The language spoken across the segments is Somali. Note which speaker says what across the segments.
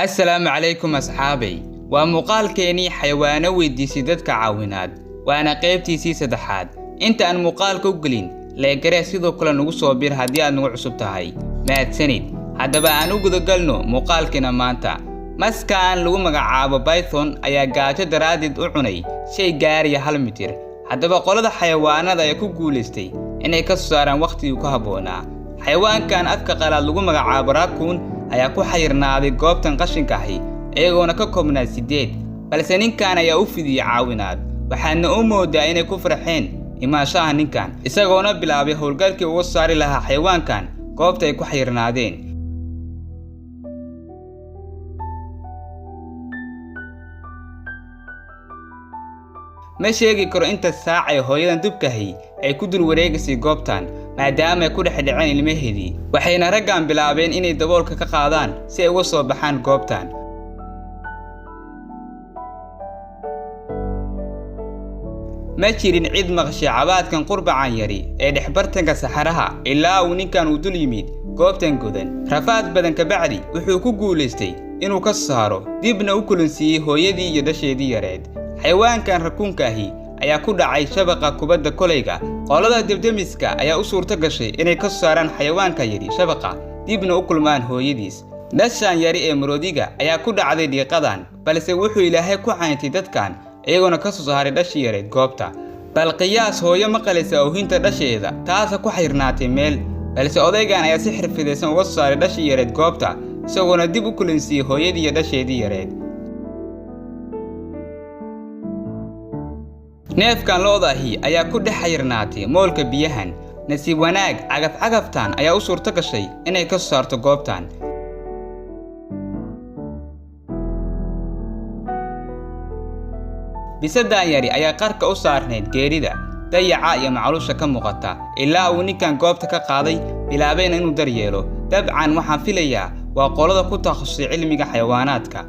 Speaker 1: Assalaamu calaykum asxaabay. Waa muuqaalkeenii xayawaano weydiisay dadka caawinaad, waana qaybtiisii saddexaad. Inta aan muuqaalka u gelin, like garee, sidoo kale nagu soo bir haddii aad nagu cusub tahay. Mahadsanid. Haddaba aan u gudagalno muuqaalkeena maanta. Maskaan lagu magacaabo python ayaa gaajo daraaddeed u cunay shay gaaraya 1 mitir. Haddaba qolada xayawaanada ayaa ku guulaystay inay ka soo saaraan wakhtigii ku habboonaa. Xayawaankan afka qalaad lagu magacaabo raccoon ayaa ku xayirnaaday goobtan qashinka ahi, iyagoona ka koobnaa siddeed, balse ninkan ayaa u fidiyey caawinaad. Waxaadna u moodaa inay ku farxeen imaanshaha ninkan, isagoona bilaabay howlgalkii uga saari lahaa xayawaankan goobta ay ku xayirnaadeen. Ma sheegi karo inta saac ay hooyadan dubkahi ay ku dul wareegaysay goobtan, maadaama ay ku dhex dhaceen ilmaheedii, waxayna raggan bilaabeen inay daboolka ka qaadaan si ay uga soo baxaan goobtan. Ma jirin cid maqshay cabaadkan qurbacan yari ee dhexbartanka saxaraha ilaa uu ninkan uu dul yimid goobtan godan. Rafaad badan kabacdi wuxuu ku guulaystay inuu ka saaro, dibna u kulansiiyey hooyadii iyo dhasheedii yareed. Xayawaankan raccoonka ahi ayaa ku dhacay shabaqa kubadda kolayga. Qolada debdemiska ayaa u suurto gashay inay ka saaraan xayawaanka yari shabaqa, dibna u kulmaan hooyadiis. Dhashan yari ee maroodiga ayaa ku dhacday dhiiqadan, balse wuxuu Ilaahay ku cayntay dadkan, iyagoona ka soo saaray dhashii yareed goobta. Bal qiyaas hooyo maqalaysa oohinta dhasheeda taasa ku xayrnaatay meel, balse odaygan ayaa si xirfidaysan uga soo saaray dhashii yareed goobta, isagoona dib u kulansiiyey hooyadii iyo dhasheedii yareed. Neefkan lo'da ahi ayaa ku dhex xayirnaatay moolka biyahan. Nasiib wanaag, cagaf-cagaftan ayaa u suurto gashay inay ka soo saarto goobtan. Bisadan yari ayaa qarka u saarnayd geerida dayaca iyo macluusha ka muuqata, ilaa uu ninkan goobta ka qaaday, bilaabayna inuu daryeelo. Dabcan waxaan filayaa waa qolada ku takhasusay cilmiga xayawaanaadka.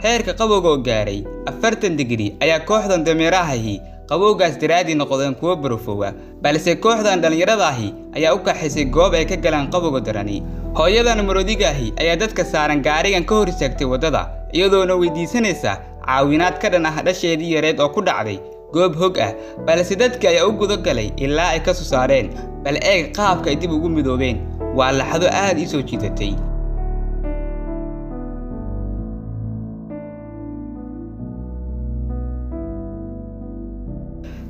Speaker 1: Heerka qabowga oo gaaray 40 digrii ayaa kooxdan dameerahahi qabowgaas daraaddii noqdeen kuwo barafoowa, balse kooxdan dhallinyarada ahi ayaa u kaxaysay goob ay ka galaan qabowga darani. Hooyadan maroodiga ahi ayaa dadka saaran gaarigan ka hor istaagtay waddada, iyadoona weydiisanaysa caawinaad ka dhan ah dhasheedii yareed oo ku dhacday goob hog ah, balse dadkii ayaa u guda galay ilaa ay ka soo saareen. Bal eeg qaabka ay dib ugu midoobeen. Waa laxdo aad ii soo jiidatay.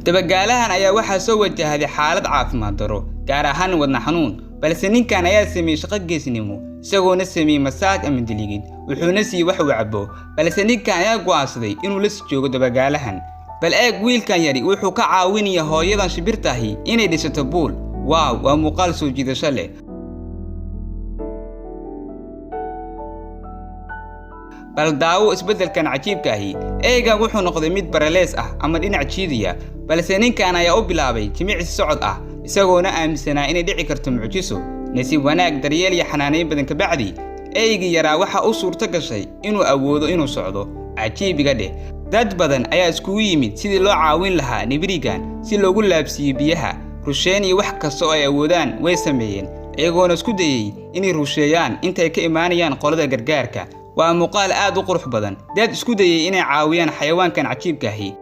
Speaker 1: Dabagaalahan ayaa waxaa soo wajahday xaalad caafimaad daro, gaar ahaan wadna xanuun, balse ninkan ayaa sameeyey shaqo geesnimo, isagoona sameeyey masaaj ama diligid, wuxuuna siiyey wax uu cabo, balse ninkan ayaa go'aansaday inuu la sii joogo dabagaalahan. Bal eeg wiilkan yari wuxuu ka caawinaya hooyadan shimbirtahi inay dhisato buul. Wow, waa muuqaal soo jiidasho leh. Bal daawo isbeddelkan cajiibka ahi. Eegan wuxuu noqday mid baralees ah ama dhinac jiidaya, balse ninkan ayaa u bilaabay jimicsi socod ah, isagoona aaminsanaa inay dhici karto mucjiso. Nasiib wanaag, daryeel iyo xanaanayn badan kabacdi, eygii yaraa waxaa u suurto gashay inuu awoodo inuu socdo. Cajiib iga dheh. Dad badan ayaa iskugu yimid sidii loo caawin lahaa nibirigan, si loogu laabsiiyo biyaha. Rusheen iyo wax kasta oo ay awoodaan way sameeyeen, iyagoona isku dayey inay rusheeyaan intay ka imaanayaan qolada gargaarka. Waa muuqaal aad u qurux badan, dad isku dayey inay caawiyaan xayawaankan cajiibka ahi.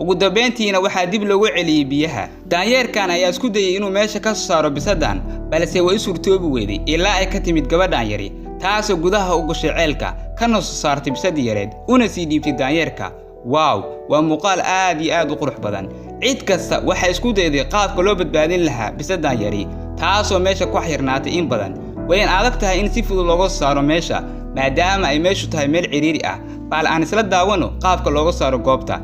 Speaker 1: Ugu dambeyntiina waxaa dib loogu celiyey biyaha. Daanyeerkan ayaa isku dayey inuu meesha ka soo saaro bisadan, balse way u suurtoobi weyday ilaa ay ka timid gabadhan yari, taasoo gudaha u gashay ceelka, kana soo saartay bisadii yareed, una sii dhiibtay daanyeerka. Wow, waa muuqaal aad iyo aad u qurux badan. Cid kasta waxay isku dayday qaabka loo badbaadin lahaa bisadan yari, taasoo meesha ku xirnaatay in badan. Wayn adag tahay in si fudud looga soo saaro meesha, maadaama ay meeshu tahay meel cidhiidhi ah. Bal aan isla daawano qaabka looga saaro goobta.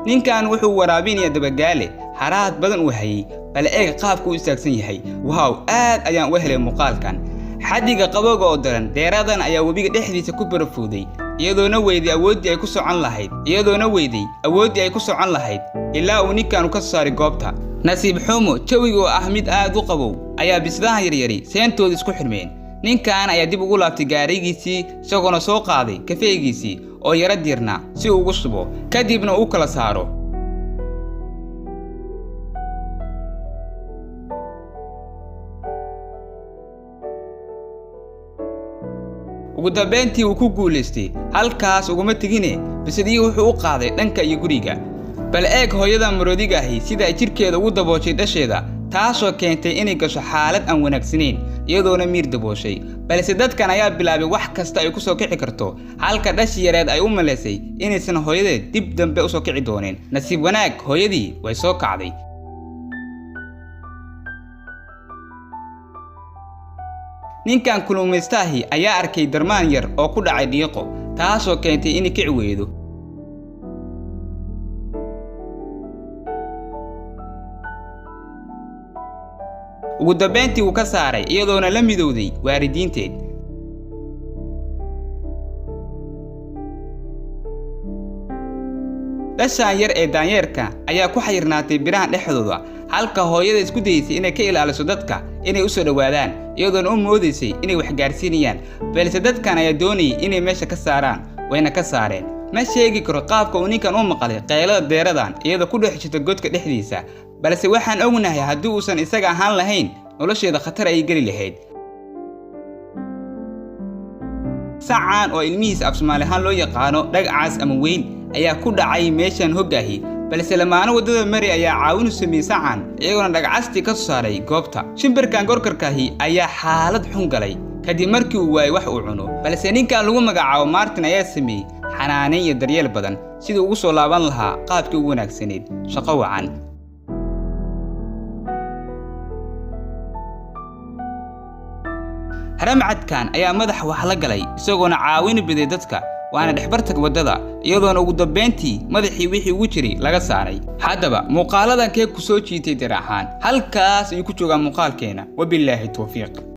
Speaker 1: Ninkan wuxuu waraabinayaa dabagaale haraad badan uu hayay. Bal eeg qaabka u istaagsan yahay. Wow, aad ayaan uga helay muuqaalkan. Xaddiga qabowga oo daran deeradan ayaa webiga dhexdiisa ku barafowday, iyadoona weyday awooddii ay ku socon lahayd iyadoona weyday awooddii ay ku socon lahayd ilaa uu ninkaanu ka soo saaray goobta. Nasiib xumo, jawiga oo ah mid aad u qabow ayaa bisadahan yaryari seentooda isku xidhmeen. Ninkan ayaa dib ugu laabtay gaarigiisii, isagoona soo qaaday kafeegiisii oo yara diirnaa si uu ugu shubo, kadibna uu kala saaro. Ugu dambeyntii wuu ku guulaystay. Halkaas uguma tegine, bisadihii wuxuu u qaaday dhanka iyo guriga. Bal eeg hooyada maroodiga ahi sida ay jidhkeeda ugu dabooshay dhasheeda, taasoo keentay inay gasho xaalad aan wanaagsanayn, iyadoona miir dabooshay. Balse dadkan ayaa bilaabay wax kasta ay ku soo kici karto, halka dhashii yareed ay u malaysay inaysan hooyadeed dib dambe usoo kici doonin. Nasiib wanaag, hooyadii way soo kacday. Ninkan kulluumaystaahi ayaa arkay darmaan yar oo ku dhacay dhiiqo, taasoo keentay inay kici weydo. Ugu dambeyntii wuu ka saaray, iyadoona la midowday waalidiinteed. Dhashaan yar ee daanyeerka ayaa ku xayirnaatay birahan dhexdooda, halka hooyada isku dayeysay inay ka ilaaliso dadka inay u soo dhowaadaan, iyadoona u moodaysay inay wax gaarsiinayaan. Balse dadkan ayaa doonayay inay meesha ka saaraan, wayna ka saareen. Ma sheegi karo qaabka uu ninkan u maqlay qaylada deeradan iyadoo ku dhex jirta godka dhexdiisa, balse waxaan ognahay haddii uusan isaga ahaan lahayn nolosheeda khatar ayay geli lahayd. Sacaan oo ilmihiisa af Soomaali ahaan loo yaqaano dhagcaas ama weyn ayaa ku dhacay meeshan hoggaahi, balse lamaano waddada mari ayaa caawin u sameeyey sacan, iyagoona dhagcastii ka soo saaray goobta. Shimbirkan gorkarkaahi ayaa xaalad xun galay kadib markii uu waayey wax uu cuno, balse ninkan lagu magacaabo Martin ayaa sameeyey xanaaneyn iyo daryeel badan sidii ugu soo laaban lahaa qaabkii ugu wanaagsanayd. Shaqo wacan. Haramcadkan ayaa madaxa wax la galay, isagoona caawin biday dadka, waana dhexbartag waddada, iyadoona ugu dambeyntii madaxii wixii ugu jiray laga saaray. Haddaba muuqaaladan kee ku soo jiitay dir ahaan? Halkaas ayuu ku joogaa muuqaalkeena. Wabilaahi towfiiq.